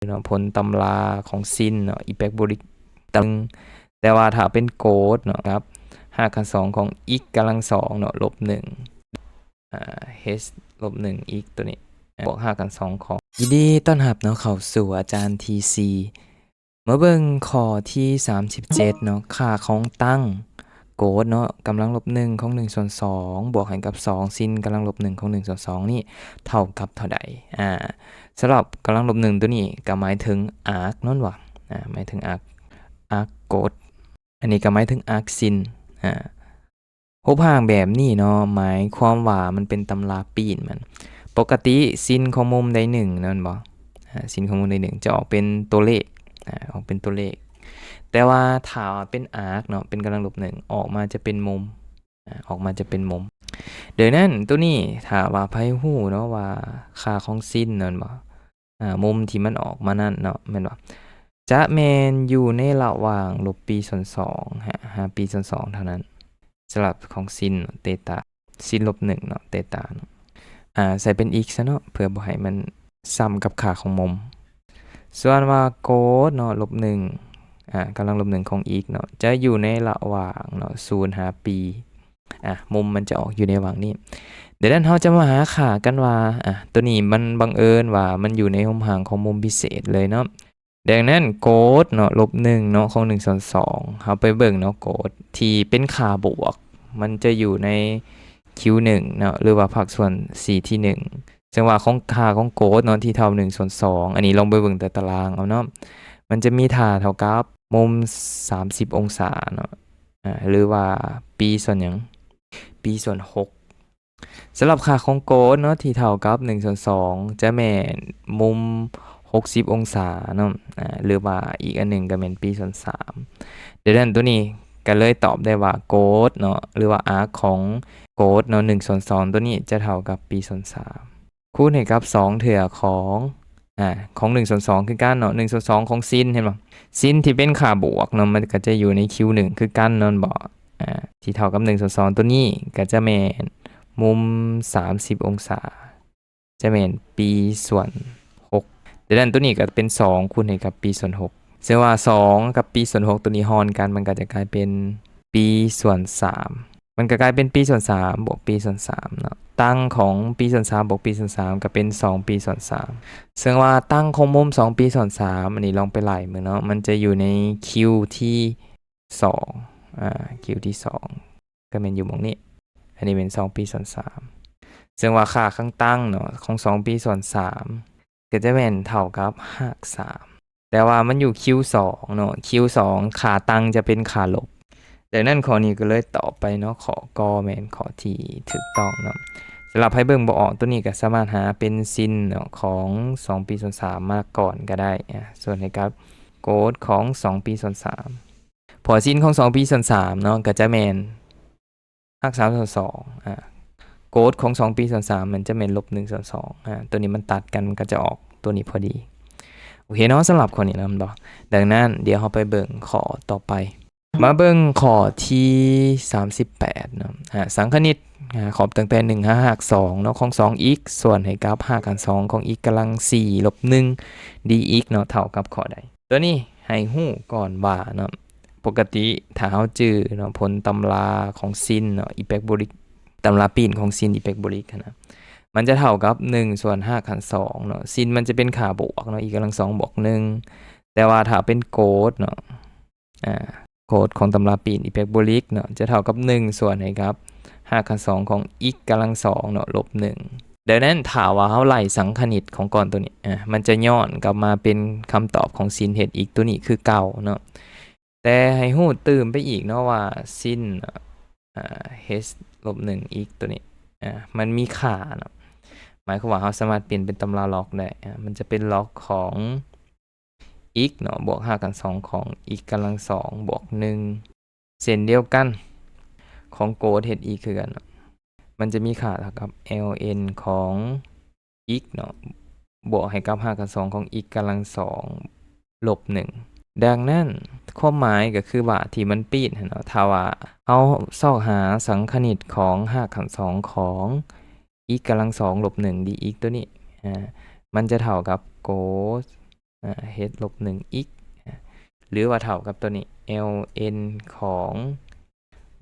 ເນາະ ຜົນຕຳລາຂອງຊິນເນາະ ອີແປກໂບລິກຕຳແໜ່ງ ແຕ່ວ່າຖ້າເປັນໂກດເນາະ ກັບຮາກຂັ້ນສອງຂອງອີກກຳລັງສອງເນາະ ລົບໜຶ່ງ ອາ ເຮັດລົບໜຶ່ງອີກ ຕົວນີ້ ບວກຮາກຂັ້ນສອງຂອງ ຍິນດີຕ້ອນຮັບເນາະ ເຂົ້າສູ່ອາຈານທີຊີ ມາເບິ່ງຂໍ້ທີສາມສິບເຈັດເນາະ ຄ່າຂອງຕັ້ງໂກດເນາະ ກຳລັງລົບໜຶ່ງຂອງໜຶ່ງສ່ວນສອງ ບວກໃຫ້ກັບສອງຊິນກຳລັງລົບໜຶ່ງຂອງໜຶ່ງສ່ວນສອງນີ້ເທົ່າກັບເທົ່າໃດ? ອາ ສຳລັບກຳລັງລົບໜຶ່ງຕົວນີ້ກໍໝາຍເຖິງອາກນັ້ນວ່າ ອາ ໝາຍເຖິງອາກ ອາກໂກດ ອັນນີ້ກໍໝາຍເຖິງອາກຊິນ ອາ ຮູບຮ່າງແບບນີ້ເນາະ ໝາຍຄວາມວ່າມັນເປັນຕຳລາປີ້ນມັນ. ປົກກະຕິຊິນຂອງມຸມໃດໜຶ່ງແມ່ນບໍ່? ອາ ຊິນຂອງມຸມໃດໜຶ່ງຈະອອກເປັນຕົວເລກ ອາ ອອກເປັນຕົວເລກ. ແຕ່ວ່າຖ້າວ່າເປັນອາກເນາະ ເປັນກຳລັງລົບໜຶ່ງ ອອກມາຈະເປັນມຸມ ອາ ອອກມາຈະເປັນມຸມ. ດັ່ງນັ້ນ ຕົວນີ້ຖ້າວ່າໃຜຮູ້ເນາະວ່າຄ່າຂອງຊິນແມ່ນບໍ່? ອາ ມຸມທີ່ມັນອອກມານັ້ນເນາະ ແມ່ນບໍ່? ຈະແມ່ນຢູ່ໃນລະຫວ່າງລົບປີສ່ວນສອງ ຫາ ຫາປີສ່ວນສອງເທົ່ານັ້ນ ສຳລັບຂອງຊິນເນາະ ເຕຕາ ຊິນລົບໜຶ່ງເນາະ ເຕຕາເນາະ ອາ ໃສ່ເປັນອີກຊະເນາະ ເພື່ອບໍ່ໃຫ້ມັນຊ້ຳກັບຄ່າຂອງມຸມ. ສ່ວນວ່າໂກດເນາະ ລົບໜຶ່ງ ອາ ກຳລັງລົບໜຶ່ງຂອງອີກເນາະ ຈະຢູ່ໃນລະຫວ່າງເນາະ ສູນຫາປີ ອາ ມຸມມັນຈະອອກຢູ່ໃນຫວ່າງນີ້. ດັ່ງນັ້ນເຮົາຈະມາຫາຄ່າກັນວ່າ ອາ ຕົວນີ້ມັນບັງເອີນວ່າມັນຢູ່ໃນຮູບຮ່າງຂອງມຸມພິເສດເລີຍເນາະ. ດັ່ງນັ້ນໂກດເນາະ ລົບໜຶ່ງເນາະ ຂອງໜຶ່ງສ່ວນສອງ ເຮົາໄປເບິ່ງເນາະ ໂກດທີ່ເປັນຄ່າບວກ ມັນຈະຢູ່ໃນຄິວໜຶ່ງເນາະ ຫຼືວ່າພາກສ່ວນສີ່ທີໜຶ່ງ ເຊິ່ງວ່າຂອງ ຄ່າຂອງໂກດເນາະ ທີ່ເທົ່າໜຶ່ງສ່ວນສອງ ອັນນີ້ລອງໄປເບິ່ງແຕ່ຕາລາງເອົາເນາະ ມັນຈະມີທ່າເທົ່າກັບມຸມສາມສິບອົງສາເນາະ ອາ ຫຼືວ່າປີສ່ວນຫຍັງ? ປີສ່ວນຫົກ. ສຳລັບຄ່າຂອງໂກດເນາະ ທີ່ເທົ່າກັບໜຶ່ງສ່ວນສອງ ຈະແມ່ນມຸມຫົກສິບອົງສາເນາະ ອາ ຫຼືວ່າອີກອັນໜຶ່ງກໍແມ່ນປີສ່ວນສາມ. ດັ່ງນັ້ນຕົວນີ້ກໍເລີຍຕອບໄດ້ວ່າໂກດເນາະ ຫຼືວ່າອາກຂອງໂກດເນາະ ໜຶ່ງສ່ວນສອງ ຕົວນີ້ຈະເທົ່າກັບປີສ່ວນສາມ ຄູນໃຫ້ກັບສອງເທື່ອຂອງ ອາ ຂອງໜຶ່ງສ່ວນສອງຄືກັນເນາະ ໜຶ່ງສ່ວນສອງຂອງຊິນ ເຫັນບໍ່? ຊິນທີ່ເປັນຄ່າບວກເນາະ ມັນກໍຈະຢູ່ໃນຄິວໜຶ່ງຄືກັນແມ່ນບໍ່? ອາ ທີ່ເທົ່າກັບໜຶ່ງສ່ວນສອງ ຕົວນີ້ກໍຈະແມ່ນມຸມສາມສິບອົງສາ ຈະແມ່ນປີສ່ວນຫົກ. ດັ່ງນັ້ນຕົວນີ້ກໍເປັນສອງຄູນໃຫ້ກັບປີສ່ວນຫົກ ເຊິ່ງວ່າສອງກັບປີສ່ວນຫົກຕົວນີ້ຮ່ອນກັນ ມັນກໍຈະກາຍເປັນປີສ່ວນສາມ ມັນກໍກາຍເປັນປີສ່ວນສາມບວກປີສ່ວນສາມເນາະ. ຕັ້ງຂອງປີສ່ວນສາມບວກປີສ່ວນສາມກໍເປັນສອງປີສ່ວນສາມ ເຊິ່ງວ່າຕັ້ງຂອງມຸມສອງປີສ່ວນສາມ ອັນນີ້ລອງໄປໄລ່ເບິ່ງເນາະ ມັນຈະຢູ່ໃນຄິວທີສອງ ອາ ຄິວທີສອງ ກໍແມ່ນຢູ່ໝ່ອງນີ້ ອັນນີ້ແມ່ນສອງປີສ່ວນສາມ ເຊິ່ງວ່າຄ່າຂອງຕັ້ງເນາະ ຂອງສອງປີສ່ວນສາມ ກໍຈະແມ່ນເທົ່າກັບຮາກສາມ ແຕ່ວ່າມັນຢູ່ຄິວສອງເນາະ ຄິວສອງ ຄ່າຕັ້ງຈະເປັນຄ່າລົບ. ດັ່ງນັ້ນຂໍ້ນີ້ກໍເລີຍຕອບໄປເນາະ ຂໍ້ ກໍແມ່ນຂໍ້ທີ່ຖືກຕ້ອງເນາະ. ສຳລັບໃຜເບິ່ງບໍ່ອອກ ຕົວນີ້ກໍສາມາດຫາເປັນຊິນເນາະ ຂອງສອງປີສ່ວນສາມມາກ່ອນກໍໄດ້ ອາ ສ່ວນໃຫ້ກັບໂກດຂອງສອງປີສ່ວນສາມ ເພາະຊິນຂອງສອງປີສ່ວນສາມເນາະ ກໍຈະແມ່ນຮາກສາມສ່ວນສອງ ອາ ໂກດຂອງສອງປີສ່ວນສາມມັນຈະແມ່ນລົບໜຶ່ງສ່ວນສອງ ອາ ຕົວນີ້ມັນຕັດກັນ ມັນກໍຈະອອກຕົວນີ້ພໍດີ. ໂອເຄເນາະ ສຳລັບຂໍ້ນີ້ນະ ແມ່ນບໍ່? ດັ່ງນັ້ນ ດຽວເຮົາໄປເບິ່ງຂໍ້ຕໍ່ໄປ ມາເບິ່ງຂໍ້ທີສາມສິບແປດເນາະ ອາ ສັງຄະນິດ ອາ ຂອບຕັ້ງແຕ່ໜຶ່ງຫາຮາກສອງເນາະ ຂອງສອງອີກ ສ່ວນໃຫ້ກັບຮາກຂັ້ນສອງຂອງອີກກຳລັງສີ່ລົບໜຶ່ງດີອີກເນາະ ເທົ່າກັບຂໍ້ໃດ? ຕົວນີ້ໃຫ້ຮູ້ກ່ອນວ່າເນາະ ປົກກະຕິຖ້າເຮົາຈື່ເນາະ ຜົນຕຳລາຂອງຊິນເນາະ ອີແປກໂບລິກ ຕຳລາປີ້ນຂອງຊິນອີແປກໂບລິກຫັ້ນນະ ມັນຈະເທົ່າກັບໜຶ່ງສ່ວນຮາກຂັ້ນສອງເນາະ ຊິນມັນຈະເປັນຄ່າບວກເນາະ ອີກກຳລັງສອງບວກໜຶ່ງ ແຕ່ວ່າຖ້າເປັນໂກດເນາະ ອາ ໂກດຂອງຕຳລາປີ້ນອີແປກໂບລິກເນາະ ຈະເທົ່າກັບໜຶ່ງສ່ວນໃຫ້ກັບຮາກຂັ້ນສອງຂອງອີກກຳລັງສອງເນາະ ລົບໜຶ່ງ. ດັ່ງນັ້ນ ຖ້າວ່າເຮົາໄລ່ສັງຄະນິດຂອງກ້ອນຕົວນີ້ ອາ ມັນຈະຍ້ອນກັບມາເປັນຄຳຕອບຂອງຊິນເຮັດອີກຕົວນີ້ຄືເກົ່າເນາະ ແຕ່ໃຫ້ຮູ້ຕື່ມໄປອີກເນາະວ່າຊິນ ອາ ເຮັດລົບໜຶ່ງອີກຕົວນີ້ ອາ ມັນມີຄ່າເນາະ ໝາຍຄວາມວ່າເຮົາສາມາດປ່ຽນເປັນຕຳລາລັອກໄດ້ ອາ ມັນຈະເປັນລັອກຂອງ ອີກເນາະ ບວກຮາກຂັ້ນສອງຂອງອີກກຳລັງສອງບວກໜຶ່ງ ເຊັ່ນດຽວກັນ ຂອງໂກດເຮັດອີກຄືກັນເນາະ ມັນຈະມີຄ່າເທົ່າກັບ ແອລເອັນ ຂອງອີກເນາະ ບວກໃຫ້ກັບຮາກຂັ້ນສອງຂອງອີກກຳລັງສອງລົບໜຶ່ງ. ດັ່ງນັ້ນ ຄວາມໝາຍກໍຄືວ່າທີ່ມັນປີ້ນຫັ້ນເນາະ ຖ້າວ່າເຮົາຊອກຫາສັງຄະນິດຂອງຮາກຂັ້ນສອງຂອງອີກກຳລັງສອງລົບໜຶ່ງດີອີກຕົວນີ້ ອາ ມັນຈະເທົ່າກັບໂກດ ອ່າ h ລົບໜຶ່ງ x ອ່າ ຫຼືວ່າເທົ່າກັບຕົວນີ້ ln ຂອງ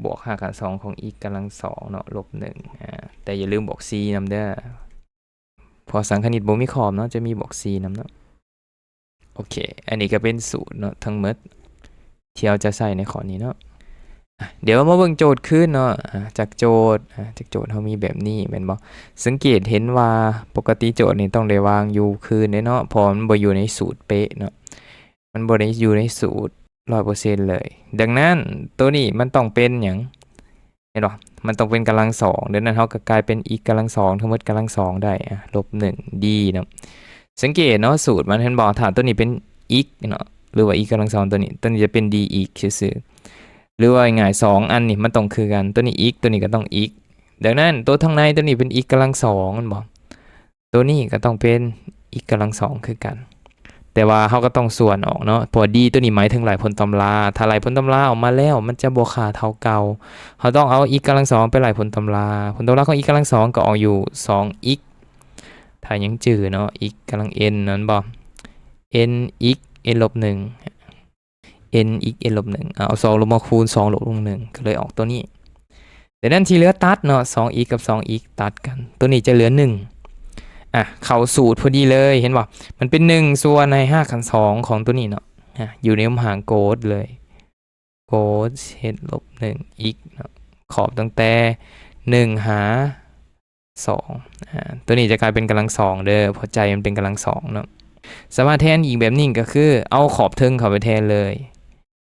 ບວກຮາກຂັ້ນສອງຂອງ x ກຳລັງສອງເນາະ ລົບໜຶ່ງ ອ່າ ແຕ່ຢ່າລືມບວກສີ່ນຳເດີ້ ເພາະສັງຄະນິດບໍ່ມີຂອບເນາະ ຈະມີບວກສີ່ນຳເນາະ. ໂອເຄ ອັນນີ້ກໍເປັນສູດເນາະ ທັງໝົດທີ່ເຮົາຈະໃຊ້ໃນຂໍ້ນີ້ເນາະ. ອ່ະ ດຽວເຮົາມາເບິ່ງໂຈດຄືນເນາະ. ອ່າ ຈາກໂຈດ ອ່າ ຈາກໂຈດເຮົາມີແບບນີ້ແມ່ນບໍ່? ສັງເກດເຫັນວ່າປົກກະຕິໂຈດນີ້ຕ້ອງໄດ້ວາງຢູ່ຄືນເດ້ເນາະ ເພາະວ່າມັນບໍ່ຢູ່ໃນສູດເປະເນາະ ມັນບໍ່ໄດ້ຢູ່ໃນສູດຮ້ອຍເປີເຊັນເລີຍ. ດັ່ງນັ້ນ ໂຕນີ້ມັນຕ້ອງເປັນຫຍັງ? ເຫັນບໍ່? ມັນຕ້ອງເປັນກຳລັງສອງ ດັ່ງນັ້ນເຮົາກໍກາຍເປັນ x ກຳລັງສອງ ທັງໝົດກຳລັງສອງໄດ້ ອ່າ ລົບໜຶ່ງ d ເນາະ. ສັງເກດເນາະ ສູດມັນ ເຫັນບໍ່? ຖ້າຕົວນີ້ເປັນ x ເນາະ ຫຼືວ່າ x ກຳລັງສອງ ຕົວນີ້ ຕົວນີ້ຈະເປັນ dx ຊື່ໆ ຫຼືວ່າງ່າຍໆ ສອງອັນນີ້ມັນຕ້ອງຄືກັນ ຕົວນີ້ x ຕົວນີ້ກໍຕ້ອງ x. ດັ່ງນັ້ນ ຕົວທາງໃນຕົວນີ້ເປັນ x ກຳລັງສອງ ແມ່ນບໍ່? ຕົວນີ້ກໍຕ້ອງເປັນ x ກຳລັງສອງຄືກັນ ແຕ່ວ່າເຮົາກໍຕ້ອງສ່ວນອອກເນາະ ເພາະວ່າ d ຕົວນີ້ໝາຍເຖິງໄລ່ຜົນຕຳລາ ຖ້າໄລ່ຜົນຕຳລາອອກມາແລ້ວ ມັນຈະບໍ່ຄ່າເທົ່າເກົ່າ ເຮົາຕ້ອງເອົາ x ກຳລັງສອງໄປໄລ່ຜົນຕຳລາ ຜົນຕຳລາຂອງ x ກຳລັງສອງກໍອອກຢູ່ ສອງ x ຖ້າຍັງຈື່ເນາະ x ກຳລັງ n ນັ້ນບໍ່ n x n ລົບໜຶ່ງ n x n ລົບໜຶ່ງ ເອົາສອງລົງມາຄູນສອງລົບລົງໜຶ່ງ ກໍເລີຍອອກຕົວນີ້. ດັ່ງນັ້ນທີ່ເຫຼືອຕັດເນາະ ສອງ x ກັບ ສອງ x ຕັດກັນ ຕົວນີ້ຈະເຫຼືອໜຶ່ງ. ອ່ະ ເຂົ້າສູດພໍດີເລີຍ ເຫັນບໍ່? ມັນເປັນໜຶ່ງສ່ວນໃນຮາກຂັ້ນສອງຂອງຕົວນີ້ເນາະ ອ່ະ ຢູ່ໃນຮູບຮ່າງໂກດເລີຍ ໂກດ h ລົບໜຶ່ງ x ເນາະ ຂອບຕັ້ງແຕ່ໜຶ່ງຫາ ສອງ ອ່າ ຕົວນີ້ຈະກາຍເປັນກຳລັງສອງເດີ້ ເພາະໃຈມັນເປັນກຳລັງສອງເນາະ. ສາມາດແທນອີກແບບໜຶ່ງກໍຄືເອົາຂອບເທິງເຂົ້າໄປແທນເລີຍ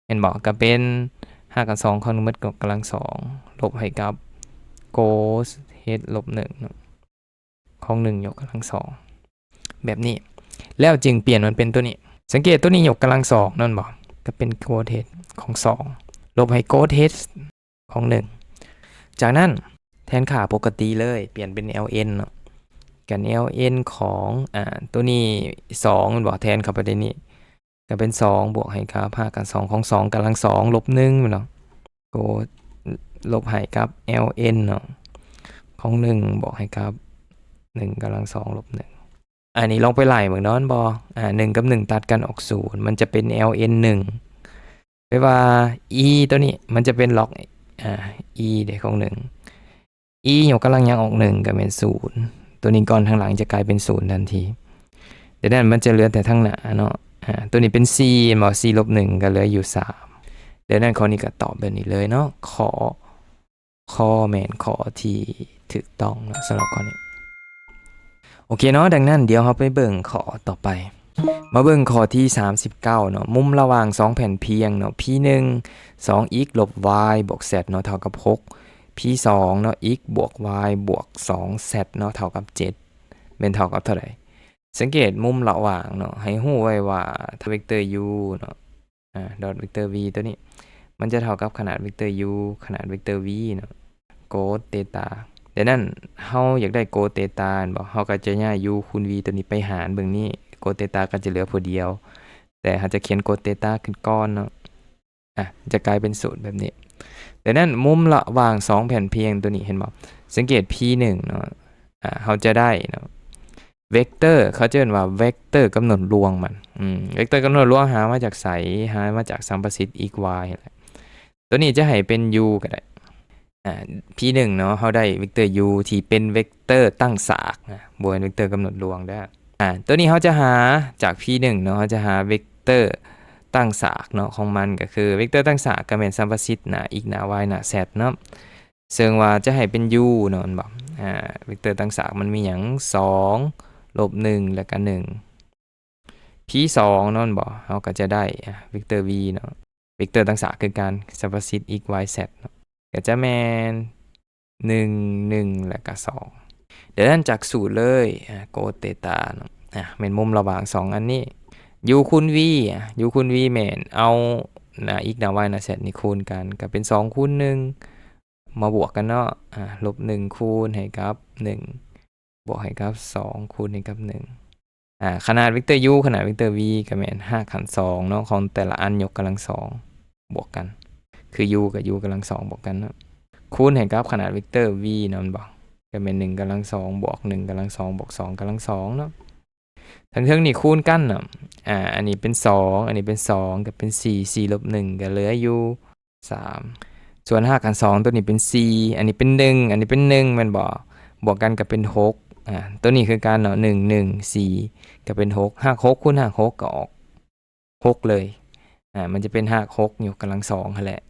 ແມ່ນບໍ່? ກໍເປັນຮາກຂັ້ນສອງຂອງໜຶ່ງໝົດກຳລັງສອງ ລົບໃຫ້ກັບໂກດ h ລົບໜຶ່ງເນາະ ຂອງໜຶ່ງຍົກກຳລັງສອງ ແບບນີ້ ແລ້ວຈຶ່ງປ່ຽນມັນເປັນຕົວນີ້. ສັງເກດຕົວນີ້ຍົກກຳລັງສອງ ແມ່ນບໍ່? ກໍເປັນໂກດ h ຂອງສອງ ລົບໃຫ້ໂກດ h ຂອງໜຶ່ງ. ຈາກນັ້ນແທນຄ່າປົກກະຕິເລີຍ ປ່ຽນເປັນ ln ເນາະ ກັນ ln ຂອງ ອ່າ ຕົວນີ້ສອງແມ່ນບໍ່? ແທນເຂົ້າໄປໃນນີ້ ກໍເປັນສອງບວກໃຫ້ກັບຮາກຂັ້ນສອງຂອງສອງກຳລັງສອງລົບໜຶ່ງແມ່ນບໍ່? ໂກດ ລົບໃຫ້ກັບ ln ເນາະ ຂອງໜຶ່ງບວກໃຫ້ກັບໜຶ່ງກຳລັງສອງລົບໜຶ່ງ. ອັນນີ້ລອງໄປໄລ່ເບິ່ງເນາະ ແມ່ນບໍ່? ອ່າ ໜຶ່ງກັບໜຶ່ງຕັດກັນອອກສູນ ມັນຈະເປັນ ln ໜຶ່ງ ແປວ່າ e ຕົວນີ້ມັນຈະເປັນລັອກ ອ່າ e ເດ້ຂອງໜຶ່ງ e ຍົກກຳລັງຫຍັງອອກໜຶ່ງ ກໍແມ່ນສູນ ຕົວນີ້ກ່ອນທາງຫຼັງຈະກາຍເປັນສູນທັນທີ. ດັ່ງນັ້ນມັນຈະເຫຼືອແຕ່ທາງໜ້າເນາະ ອ່າ ຕົວນີ້ເປັນສີ່ແມ່ນບໍ່? ສີ່ລົບໜຶ່ງກໍເຫຼືອຢູ່ສາມ. ດັ່ງນັ້ນຂໍ້ນີ້ກໍຕອບແບບນີ້ເລີຍເນາະ ຂໍ້ ຂໍ້ແມ່ນຂໍ້ທີ່ຖືກຕ້ອງເນາະ ສຳລັບຂໍ້ນີ້. ໂອເຄເນາະ ດັ່ງນັ້ນດຽວເຮົາໄປເບິ່ງຂໍ້ຕໍ່ໄປ. ມາເບິ່ງຂໍ້ທີສາມສິບເກົ້າເນາະ ມຸມລະຫວ່າງສອງແຜ່ນພຽງເນາະ p ໜຶ່ງ ສອງ x ລົບ y ບວກ z ເນາະ ເທົ່າກັບຫົກ p ສອງເນາະ x ບວກ y ບວກສອງ z ເນາະ ເທົ່າກັບເຈັດ ແມ່ນເທົ່າກັບເທົ່າໃດ? ສັງເກດມຸມລະຫວ່າງເນາະ ໃຫ້ຮູ້ໄວ້ວ່າ ຖ້າເວັກເຕີ u ເນາະ ອ່າ ດອດເວັກເຕີ v ຕົວນີ້ ມັນຈະເທົ່າກັບຂະໜາດເວັກເຕີ u ຂະໜາດເວັກເຕີ v ເນາະ ໂກດເຕຕາ. ດັ່ງນັ້ນເຮົາຢາກໄດ້ໂກດເຕຕາແມ່ນບໍ່? ເຮົາກໍຈະຍ້າຍ u ຄູນ v ຕົວນີ້ໄປຫານເບິ່ງນີ້ ໂກດເຕຕາກໍຈະເຫຼືອຜູ້ດຽວ ແຕ່ເຮົາຈະຂຽນໂກດເຕຕາຂຶ້ນກ່ອນເນາະ ອ່ະ ຈະກາຍເປັນສູດແບບນີ້. ດັ່ງນັ້ນມຸມລະຫວ່າງສອງແຜ່ນພຽງຕົວນີ້ ເຫັນບໍ່? ສັງເກດ p ໜຶ່ງເນາະ ອ່າ ເຮົາຈະໄດ້ເນາະ ເວັກເຕີ ເຂົາເອີ້ນວ່າເວັກເຕີກຳນົດລວງມັນ ອືມ ເວັກເຕີກຳນົດລວງຫາມາຈາກໃສ? ຫາມາຈາກສຳປະສິດ x y ຫັ້ນແຫຼະ. ຕົວນີ້ຈະໃຫ້ເປັນ u ກໍໄດ້ ອ່າ p ໜຶ່ງເນາະ ເຮົາໄດ້ເວັກເຕີ u ທີ່ເປັນເວັກເຕີຕັ້ງສາກນະ ບໍ່ແມ່ນເວັກເຕີກຳນົດລວງເດີ້. ອ່າ ຕົວນີ້ເຮົາຈະຫາຈາກ p ໜຶ່ງເນາະ ເຮົາຈະຫາເວັກເຕີຕັ້ງສາກເນາະ ຂອງມັນກໍຄືເວັກເຕີຕັ້ງສາກກໍແມ່ນສຳປະສິດໜ້າ x ໜ້າ y ໜ້າ z ເນາະ. ເຊິ່ງວ່າຈະໃຫ້ເປັນ u ເນາະ ແມ່ນບໍ່? ອ່າ ເວັກເຕີຕັ້ງສາກມັນມີຫຍັງ? ສອງ ລົບໜຶ່ງ ແລ້ວກໍໜຶ່ງ p ສອງເນາະ ແມ່ນບໍ່? ເຮົາກໍຈະໄດ້ ອ່າ ເວັກເຕີ v ເນາະ ເວັກເຕີຕັ້ງສາກຄືກັນ ສຳປະສິດ x y z ເນາະ ກໍຈະແມ່ນ ໜຶ່ງ ໜຶ່ງ ແລ້ວກໍສອງ. ດັ່ງນັ້ນຈາກສູດເລີຍ ອ່າ ໂກດເຕຕາເນາະ ອ່າ ແມ່ນມຸມລະຫວ່າງສອງອັນນີ້ u ຄູນ v ອ່າ u ຄູນ v ແມ່ນເອົາໜ້າ x ໜ້າ y ໜ້າ z ນີ້ຄູນກັນ ກໍເປັນສອງຄູນໜຶ່ງ ມາບວກກັນເນາະ ອ່າ ລົບໜຶ່ງຄູນໃຫ້ກັບໜຶ່ງ ບວກໃຫ້ກັບສອງຄູນໃຫ້ກັບໜຶ່ງ. ອ່າ ຂະໜາດເວັກເຕີ u ຂະໜາດເວັກເຕີ v ກໍແມ່ນຮາກຂັ້ນສອງເນາະ ຂອງແຕ່ລະອັນຍົກກຳລັງສອງບວກກັນ ຄື u ກັບ u ກຳລັງສອງບວກກັນເນາະ ຄູນໃຫ້ກັບຂະໜາດເວັກເຕີ v ເນາະ ແມ່ນບໍ່? ກໍແມ່ນໜຶ່ງກຳລັງສອງບວກໜຶ່ງກຳລັງສອງບວກສອງກຳລັງສອງເນາະ. ທາງເທິງນີ້ຄູນກັນເນາະ ອາ ອັນນີ້ເປັນສອງ ອັນນີ້ເປັນສອງ ກໍເປັນສີ່ ສີ່ລົບໜຶ່ງ ກໍເຫຼືອຢູ່ສາມ ສ່ວນຮາກຂັ້ນສອງ ຕົວນີ້ເປັນສີ່ ອັນນີ້ເປັນໜຶ່ງ ອັນນີ້ເປັນໜຶ່ງ ແມ່ນບໍ່? ບວກກັນກໍເປັນຫົກ ອາ ຕົວນີ້ຄືກັນເນາະ ໜຶ່ງ ໜຶ່ງ ສີ່ ກໍເປັນຫົກ ຮາກຫົກຄູນຮາກຫົກກໍອອກ ຫົກເລີຍ ອາ ມັນຈະເປັນຮາກຫົກຍົກກຳລັງສອງຫັ້ນແຫຼະ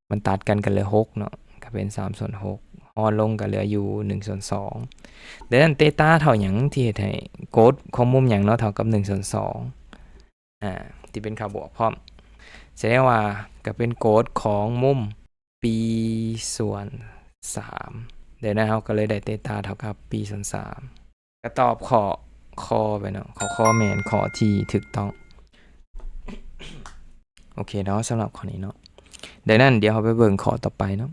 ມັນຕັດກັນກໍເຫຼືອຫົກເນາະ ກໍເປັນສາມສ່ວນຫົກ ຮອນລົງກໍເຫຼືອຢູ່ໜຶ່ງສ່ວນສອງ ດັ່ງນັ້ນເຕຕາເທົ່າຫຍັງທີ່ເຮັດໃຫ້ໂກດຂອງມຸມຫຍັງເນາະເທົ່າກັບໜຶ່ງສ່ວນສອງ ອາ ທີ່ເປັນຄ່າບວກພ້ອມ ສະແດງວ່າກໍເປັນໂກດຂອງມຸມ b ສ່ວນສາມ ດັ່ງນັ້ນເຮົາກໍເລີຍໄດ້ເຕຕາເທົ່າກັບ b ສ່ວນສາມ ກໍຕອບຂໍ້ ຄ ໄປເນາະ ຂໍ້ ຄ ແມ່ນຂໍ້ທີ່ຖືກຕ້ອງ. ໂອເຄເນາະ ສຳລັບຂໍ້ນີ້ເນາະ ດັ່ງນັ້ນດຽວເຮົາໄປເບິ່ງຂໍ້ຕໍ່ໄປເນາະ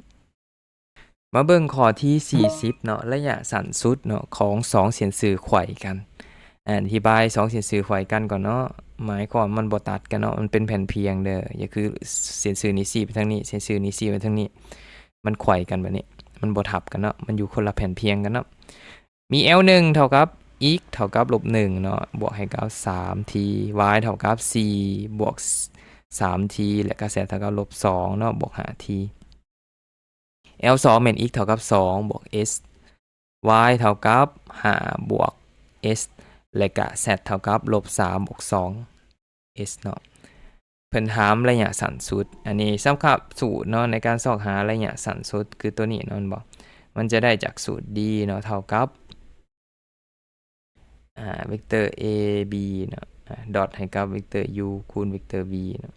ມາເບິ່ງຂໍ້ທີສີ່ສິບເນາະ ໄລຍະສັ້ນສຸດເນາະຂອງສອງເສັ້ນຊື່ໄຂວ້ກັນ ອະ ອະທິບາຍສອງເສັ້ນຊື່ໄຂວ້ກັນກ່ອນເນາະ ໝາຍຄວາມມັນບໍ່ຕັດກັນເນາະ ມັນເປັນແຜ່ນພຽງເດີ ກໍຄືເສັ້ນຊື່ນີ້ຊີ້ໄປທາງນີ້ ເສັ້ນຊື່ນີ້ຊີ້ໄປທາງນີ້ ມັນໄຂວ້ກັນແບບນີ້ ມັນບໍ່ທັບກັນເນາະ ມັນຢູ່ຄົນລະແຜ່ນພຽງກັນເນາະ. ມີ L ໜຶ່ງເທົ່າກັບ x ເທົ່າກັບລົບໜຶ່ງເນາະ ບວກໃຫ້ກັບສາມ t y ເທົ່າກັບສີ່ບວກສາມ t ແລະກະ z ເທົ່າກັບລົບສອງເນາະ ບວກຫ້າ t. L ສອງແມ່ນ x ເທົ່າກັບສອງບວກ s y ເທົ່າກັບຫ້າບວກ s ແລະກະ z ເທົ່າກັບລົບສາມບວກສອງ s ເນາະ ເພິ່ນຖາມໄລຍະສັ້ນສຸດ ອັນນີ້ສຳຄັບສູດເນາະ ໃນການຊອກຫາໄລຍະສັ້ນສຸດ ຄືຕົວນີ້ເນາະ ແມ່ນບໍ່? ມັນຈະໄດ້ຈາກສູດ D ເນາະ ເທົ່າກັບ ອາ ເວັກເຕີ A B ເນາະ ອາ ດອດໃຫ້ກັບເວັກເຕີ u ຄູນເວັກເຕີ v ເນາະ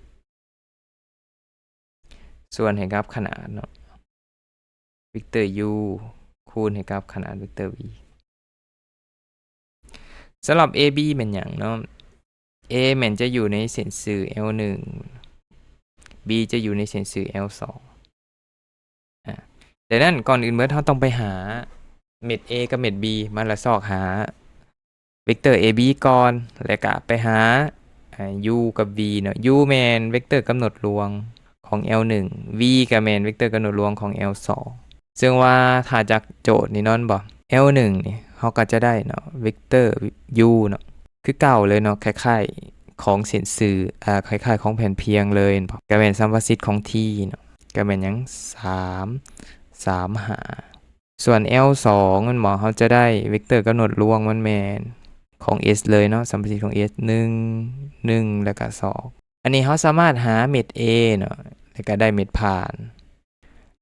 ສ່ວນໃຫ້ກັບຂະໜາດເນາະ ເວັກເຕີ u ຄູນໃຫ້ກັບຂະໜາດເວັກເຕີ v. ສຳລັບ AB ແມ່ນຫຍັງເນາະ? A ແມ່ນຈະຢູ່ໃນເສັ້ນຊື່ L ໜຶ່ງ B ຈະຢູ່ໃນເສັ້ນຊື່ L ສອງ ອາ ດັ່ງນັ້ນກ່ອນອື່ນເໝິດເຮົາຕ້ອງໄປຫາເມັດ A ກັບເມັດ B ມາ ແລະ ຊອກຫາ ເວັກເຕີ AB ກ່ອນ ແລ້ວກະໄປຫາ ອາ u ກັບ v ເນາະ u ແມ່ນເວັກເຕີກຳນົດລວງຂອງ L ໜຶ່ງ v ກະແມ່ນເວັກເຕີກຳນົດລວງຂອງ L ສອງ ເຊິ່ງວ່າຖ້າຈາກໂຈດນີ້ເນາະ ແມ່ນບໍ່ L ໜຶ່ງນີ້ ເຮົາກະຈະໄດ້ເນາະ ເວັກເຕີ u ເນາະ ຄືເກົ່າເລີຍເນາະ ຄ້າຍໆຂອງເສັ້ນຊື່ ອາ ຄ້າຍໆຂອງແຜ່ນພຽງເລີຍ ແມ່ນບໍ່ ກະແມ່ນສຳປະສິດຂອງ T ເນາະ ກະແມ່ນຫຍັງ ສາມ ສາມ ຫ້າ ສ່ວນ L ສອງ ແມ່ນບໍ່ ເຮົາຈະໄດ້ເວັກເຕີກຳນົດລວງມັນແມ່ນຂອງ S ເລີຍເນາະ ສຳປະສິດຂອງ S ໜຶ່ງ ໜຶ່ງ ແລ້ວກະສອງ ອັນນີ້ເຮົາສາມາດຫາເມັດ A ເນາະ ແລ້ວກະໄດ້ເມັດຜ່ານ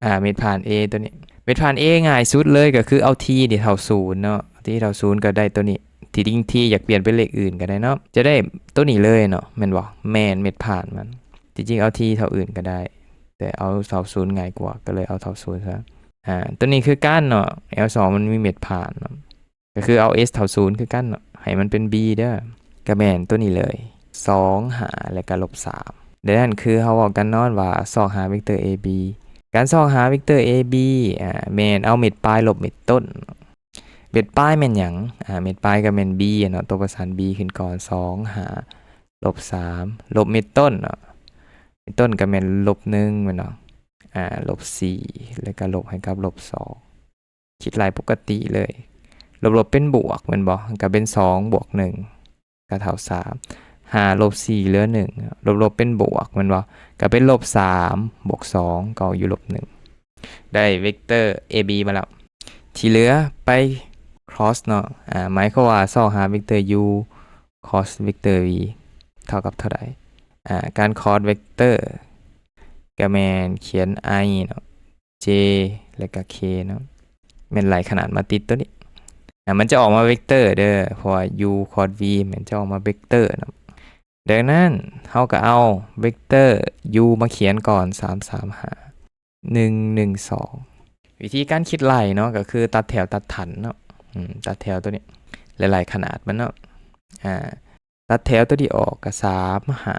ອາ ເມັດຜ່ານ A ຕົວນີ້ ເມັດຜ່ານ A ງ່າຍສຸດເລີຍກະຄືເອົາ T ນີ້ເທົ່າສູນເນາະ T ເທົ່າສູນກະໄດ້ຕົວນີ້ ທີ່ຈິງ T ຢາກປ່ຽນເປັນເລກອື່ນກະໄດ້ເນາະ ຈະໄດ້ຕົວນີ້ເລີຍເນາະ ແມ່ນບໍ່ ແມ່ນເມັດຜ່ານມັນ ທີ່ຈິງເອົາ T ເທົ່າອື່ນກະໄດ້ ແຕ່ເອົາເທົ່າສູນງ່າຍກວ່າ ກະເລີຍເອົາເທົ່າສູນຊະ ອາ ຕົວນີ້ຄືກັນເນາະ L ສອງ ມັນມີເມັດຜ່ານເນາະ ກະຄືເອົາ S ເທົ່າສູນຄືກັນເນາະ ໃຫ້ມັນເປັນ B ເດີ ກະແມ່ນຕົວນີ້ເລີຍ ສອງ ຫ້າ ແລ້ວກະລົບສາມ ດັ່ງນັ້ນຄືເຮົາເວົ້າກັນເນາະວ່າຊອກຫາເວັກເຕີ AB ການຊອກຫາເວັກເຕີ AB ອາ ແມ່ນເອົາເມັດປາຍລົບເມັດຕົ້ນ ເມັດປາຍແມ່ນຫຍັງ? ອາ ເມັດປາຍກະແມ່ນ B ເນາະ ຕົວປະສານ B ຂຶ້ນກ່ອນ ສອງ ຫ້າ ລົບສາມ ລົບເມັດຕົ້ນເນາະ ເມັດຕົ້ນກະແມ່ນລົບໜຶ່ງແມ່ນບໍ່? ອາ ລົບສີ່ ແລ້ວກະລົບໃຫ້ກັບລົບສອງ ຄິດໄລ່ປົກກະຕິເລີຍ ລົບໆເປັນບວກແມ່ນບໍ່? ກະເປັນສອງບວກໜຶ່ງ ກະເທົ່າສາມ ຫ້າລົບສີ່ເຫຼືອໜຶ່ງ ລົບໆເປັນບວກແມ່ນບໍ່? ກະເປັນລົບສາມບວກສອງ ກໍຢູ່ລົບໜຶ່ງ ໄດ້ເວັກເຕີ AB ມາແລ້ວ ທີ່ເຫຼືອໄປ cross ເນາະ ອາ ໝາຍຄວາມວ່າຊອກຫາເວັກເຕີ u cross ເວັກເຕີ v ເທົ່າກັບເທົ່າໃດ? ອາ ການ cross ເວັກເຕີ ກະແມ່ນຂຽນ i ເນາະ J ແລະກະ K ເນາະ ແມ່ນໄລ່ຂະໜາດມາຕິດຕົວນີ້ ອາ ມັນຈະອອກມາເວັກເຕີເດີ ເພາະວ່າ u cross v ແມ່ນຈະອອກມາເວັກເຕີເນາະ ດັ່ງນັ້ນເຮົາກະເອົາເວັກເຕີ u ມາຂຽນກ່ອນ ສາມ ສາມ ຫ້າ ໜຶ່ງ ໜຶ່ງ ສອງ ວິທີການຄິດໄລ່ເນາະ ກະຄືຕັດແຖວຕັດຖັນເນາະ ອືມ ຕັດແຖວຕົວນີ້ ແລະ ໄລ່ຂະໜາດມັນເນາະ ອາ ຕັດແຖວຕົວນີ້ອອກກະ ສາມ ຫ້າ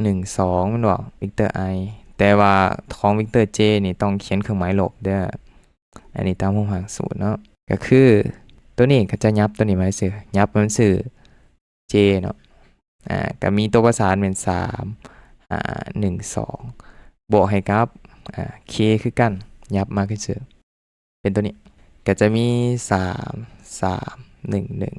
ໜຶ່ງ ສອງ ແມ່ນບໍ່? ເວັກເຕີ i ແຕ່ວ່າຂອງເວັກເຕີ J ນີ້ຕ້ອງຂຽນເຄື່ອງໝາຍລົບເດີ ອັນນີ້ຕາມຮູບຮ່າງສູດເນາະ ກະຄືຕົວນີ້ກະຈະຫຍັບຕົວນີ້ມາຊື່ ຫຍັບມັນຊື່ J ເນາະ ອາ ກະມີຕົວປະສານແມ່ນ ສາມ ຫ້າ ໜຶ່ງ ສອງ ບວກໃຫ້ກັບ ອາ K ຄືກັນ ຫຍັບມາຄືຊື່ ເປັນຕົວນີ້ ກະຈະມີ ສາມ ສາມ ໜຶ່ງ ໜຶ່ງ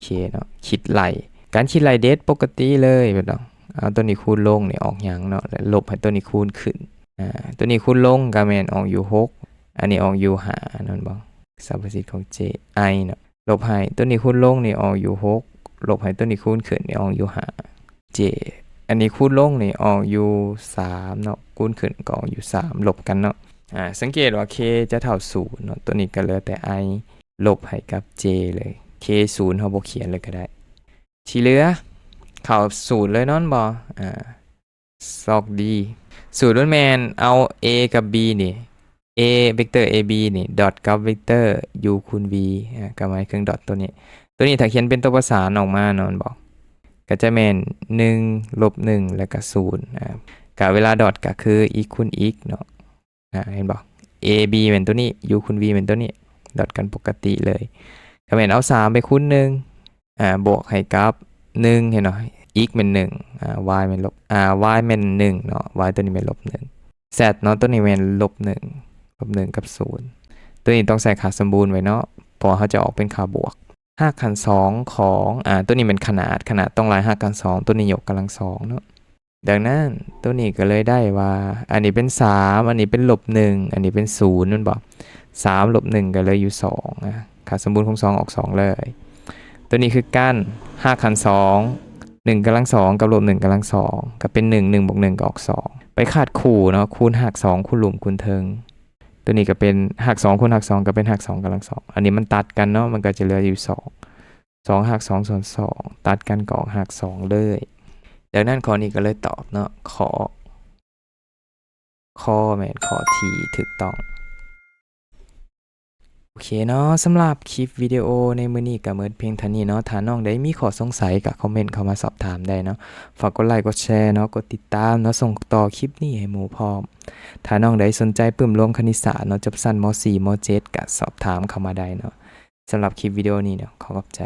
ເຄເນາະ ຄິດໄລ່ ການຄິດໄລ່ເດັດປົກກະຕິເລີຍ ແມ່ນບໍ່? ເອົາໂຕນີ້ຄູນລົງນີ້ອອກຫຍັງເນາະ ແລະ ລົບໃຫ້ໂຕນີ້ຄູນຂຶ້ນ. ອາ ໂຕນີ້ຄູນລົງກໍແມ່ນອອກຢູ່ຫົກ ອັນນີ້ອອກຢູ່ຫ້າ ແມ່ນບໍ່? ສຳປະສິດຂອງ J I ເນາະ ລົບໃຫ້ໂຕນີ້ຄູນລົງນີ້ອອກຢູ່ຫົກ ລົບໃຫ້ໂຕນີ້ຄູນຂຶ້ນນີ້ອອກຢູ່ຫ້າ J ອັນນີ້ຄູນລົງນີ້ອອກຢູ່ສາມເນາະ ຄູນຂຶ້ນກໍອອກຢູ່ສາມ ລົບກັນເນາະ. ອາ ສັງເກດວ່າ K ຈະເທົ່າສູນເນາະ ໂຕນີ້ກໍເຫຼືອແຕ່ I ລົບໃຫ້ກັບ J ເລີຍ. K ສູນເຮົາບໍ່ຂຽນເລີຍກໍໄດ້. ທີ່ເຫຼືອເຂົ້າສູດເລີຍແມ່ນບໍ່? ອາ ຊອກດີ ສູດມັນແມ່ນເອົາ A ກັບ B ນີ້ A ເວັກເຕີ A B ນີ້ ດອດກັບເວັກເຕີ U ຄູນ V ອາ ກໍໝາຍເຄື່ອງດອດໂຕນີ້. ໂຕນີ້ຖ້າຂຽນເປັນຕົວປະສານອອກມາເນາະ ແມ່ນບໍ່? ກໍຈະແມ່ນໜຶ່ງ ລົບໜຶ່ງ ແລ້ວກໍສູນ ອາ ກໍເວລາດອດກໍຄື x ຄູນ x ເນາະ. ອາ ເຫັນບໍ່? A B ແມ່ນໂຕນີ້ U ຄູນ V ແມ່ນໂຕນີ້ ດອດກັນປົກກະຕິເລີຍ. ກໍແມ່ນເອົາສາມໄປຄູນໜຶ່ງ ອາ ບວກໃຫ້ກັບໜຶ່ງ ເຫັນບໍ່? x ແມ່ນໜຶ່ງ ອາ y ແມ່ນລົບ ອາ y ແມ່ນໜຶ່ງເນາະ y ໂຕນີ້ແມ່ນລົບໜຶ່ງ z ເນາະ ໂຕນີ້ແມ່ນລົບໜຶ່ງ ລົບໜຶ່ງກັບສູນ. ໂຕນີ້ຕ້ອງໃສ່ຄ່າສົມບູນໄວ້ເນາະ ເພາະວ່າເຮົາຈະອອກເປັນຄ່າບວກ. ຮາກຂັ້ນສອງຂອງ ອາ ໂຕນີ້ແມ່ນຂະໜາດ ຂະໜາດຕ້ອງຫຼາຍຮາກຂັ້ນສອງ ໂຕນີ້ຍົກກຳລັງສອງເນາະ. ດັ່ງນັ້ນ ໂຕນີ້ກໍເລີຍໄດ້ວ່າ ອັນນີ້ເປັນສາມ ອັນນີ້ເປັນລົບໜຶ່ງ ອັນນີ້ເປັນສູນ ແມ່ນບໍ່? ສາມລົບໜຶ່ງກໍເຫຼືອຢູ່ສອງ ອາ ຄ່າສົມບູນຂອງສອງອອກສອງເລີຍ. ໂຕນີ້ຄືກັນ ຮາກຂັ້ນສອງ ໜຶ່ງກຳລັງສອງກັບລົບໜຶ່ງກຳລັງສອງ ກໍເປັນໜຶ່ງ ໜຶ່ງບວກໜຶ່ງກໍອອກສອງ ໄປຄາດຄູ່ເນາະ ຄູນຮາກສອງ ຄູນລຸ່ມຄູນເທິງ. ໂຕນີ້ກໍເປັນຮາກສອງຄູນຮາກສອງ ກໍເປັນຮາກສອງກຳລັງສອງ ອັນນີ້ມັນຕັດກັນເນາະ ມັນກໍຈະເຫຼືອຢູ່ສອງ ສອງຮາກສອງສ່ວນສອງ ຕັດກັນກໍອອກຮາກສອງເລີຍ. ດັ່ງນັ້ນຂໍ້ນີ້ກໍເລີຍຕອບເນາະ ຂໍ້ ຂໍ້ແມ່ນຂໍ້ທີ່ຖືກຕ້ອງ. ໂອເຄເນາະ ສຳລັບຄລິບວິດີໂອໃນມື້ນີ້ກໍໝົດພຽງເທົ່ານີ້ເນາະ. ຖ້ານ້ອງໃດມີຂໍ້ສົງໄສກໍຄອມເມັນເຂົ້າມາສອບຖາມໄດ້ເນາະ. ຝາກກົດໄລກົດແຊເນາະ ກົດຕິດຕາມເນາະ ສົ່ງຕໍ່ຄລິບນີ້ໃຫ້ໝູ່ພ້ອມ. ຖ້ານ້ອງໃດສົນໃຈປຶ້ມລົງຄະນິດສາດເນາະ ຈົບຊັ້ນ ມໍສີ່ ມໍເຈັດ ກໍສອບຖາມເຂົ້າມາໄດ້ເນາະ. ສຳລັບຄລິບວິດີໂອນີ້ເນາະ ຂໍຂອບໃຈ.